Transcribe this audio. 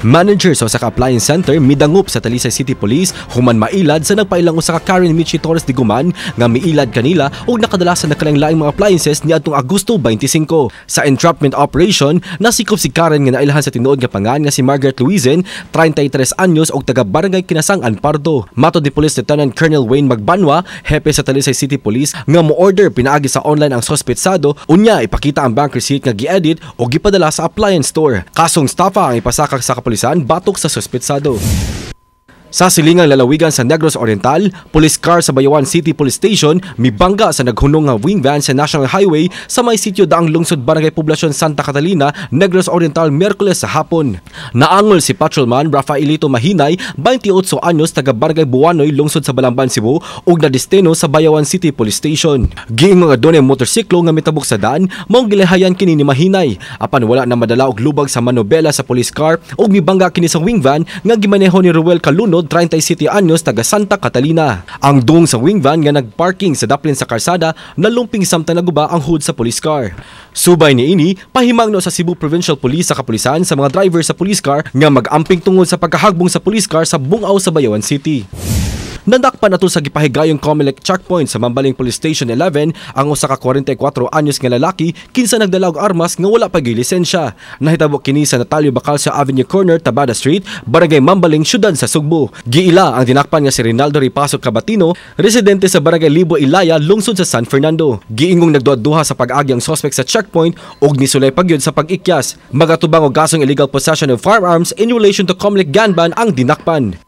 Manager sa usa ka appliance center midangup sa Talisay City Police human mailad sa nagpailang usa ka Karen Michi Torres de Guman nga miilad kanila ug nakadala sa nagkalaing-laing mga appliances niadtong Agosto 25. Sa entrapment operation, nasikop si Karen nga nailhan sa tinuod nga pangan nga si Margaret Luizen, 33 anyos og taga Barangay Kinasangan, Pardo. Matod ni Police Lieutenant Colonel Wayne Magbanua, hepe sa Talisay City Police, nga mo-order pinaagi sa online ang sospetsado, unya ipakita ang bank receipt nga gi-edit o gipadala sa appliance store. Kasong estafa ang ipasakak sa kapulisan batok sa sospetsado. Sa silingang lalawigan sa Negros Oriental, police car sa Bayawan City Police Station mibangga sa naghunong nga wing van sa National Highway sa may sitio Daang Lungsod, Barangay Poblacion, Santa Catalina, Negros Oriental, Miyerkules sa hapon. Naangol si Patrolman Rafaelito Mahinay, 28 anyos, taga Barangay Buwanoy, lungsod sa Balamban, Cebu, ug nadestino sa Bayawan City Police Station. Giingon nga dunay motorsiklo nga mitabok sa daan, maong gilahayan kini ni Mahinay. Apan wala na madala og lubag sa manobela sa police car ug mibangga kini sa wing van nga gimaneho ni Ruel Calunod, 37 anyos, taga Santa Catalina. Ang dung sa wing van nga nagparking sa daplin sa karsada nalumping samtang naguba ang hood sa police car. Subay niini, pahimangno sa Cebu Provincial Police sa kapulisan sa mga driver sa police car nga mag-amping tungod sa pagkahagbong sa police car sa bungaw sa Bayawan City. Nadakpan atol sa gipahigayong Comelec checkpoint sa Mambaling Police Station 11 ang usa ka 44 anyos nga lalaki kinsa nagdala og armas nga wala pa lisensya. Nahitabo kini sa Natalio Bacalso Avenue corner Tabada Street, Barangay Mambaling, syudad sa Sugbo. Giila ang dinakpan nga si Rinaldo Ripaso Cabatino, residente sa Barangay Libo Ilaya, lungsod sa San Fernando. Giingong nagduha-duha sa pag-agi ang suspect sa checkpoint ug nisulay pagyud sa pag-ikyas. Magatubang og kasong illegal possession of firearms in relation to Comelec gun ban ang dinakpan.